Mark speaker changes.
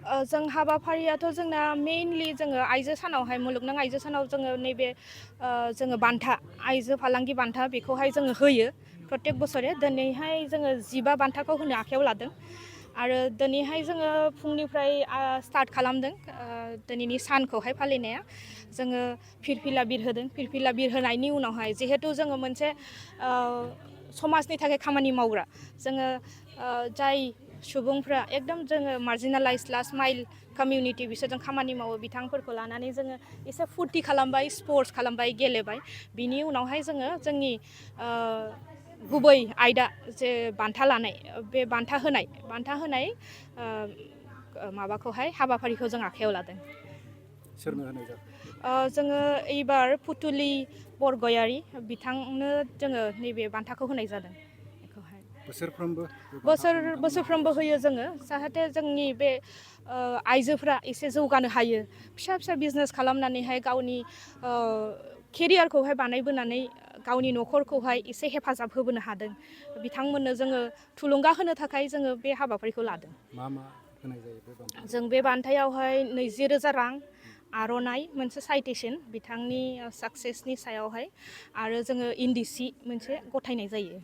Speaker 1: जों हाबाफारियाथ' जोंना मेइनलि जोङो आइजो सानावहाय मुलुगनां आइजो सानाव जोङो नैबे जोङो बान्था आइजो फालांगि बान्था बेखौहाय जोङो होयो प्रत्येक बोसोरे दिनैहाय जोङो 15 बान्थाखौ होनो आखायाव लादों आरो दिनैहाय जोङो फुंनिफ्राय स्टार्ट खालामदों दिनैनि सानखौहाय फालिनाया जोङो फिरफिला बिरहोदों फिरफिला बिरहोनायनि उनावहाय जिहेतु जोङो मोनसे समाजनि थाखाय खामानि मावग्रा जोङो जाय सुबुंफ्रा एकदम जोङो मार्जिनेलाइज लास्ट माइल कमिउनिटि बिसोरजों खामानि मावो बिथांफोरखौ लानानै जोङो एसे फुर्ति खालामबाय स्पर्ट्स खालामबाय गेलेबाय बिनि उनावहाय जोङो जोंनि गुबै आयदा जे बान्था लानाय बे बान्था होनाय माबाखौहाय हाबाफारिखौ जों आखायाव लादों।
Speaker 2: सोरनो होनाय जाखो?
Speaker 1: जोङो एबार पुथुलि बरगयारि बिथांनो जोङो नैबे बान्थाखौ होनाय जादों।
Speaker 2: बोसोरफ्रोमबो बे बान्थाखौ नोंथांमोना
Speaker 1: बोसोरफ्रोमबो होयो जोङो जाहाथे जोंनि बे आइजोफ्रा एसे जौगानो हायो फिसा फिसा बिजनेस खालामनानैहाय गावनि केरियारखौहाय बानायबोनानै गावनि न'खरखौहाय एसे हेफाजाब होबोनो हादों बिथांमोननो जोङो थुलुंगा होनो थाखाय जोङो बे हाबाफारिखौ लादों।
Speaker 2: मा होनाय जायो बे बान्थायाव?
Speaker 1: जों बे बान्थायावहाय 20,000 रां आर'नाइ मोनसे साइटेसन बिथांनि साक्सेसनि सायावहाय आरो जोङो इन्दि सि मोनसे गथायनाय जायो।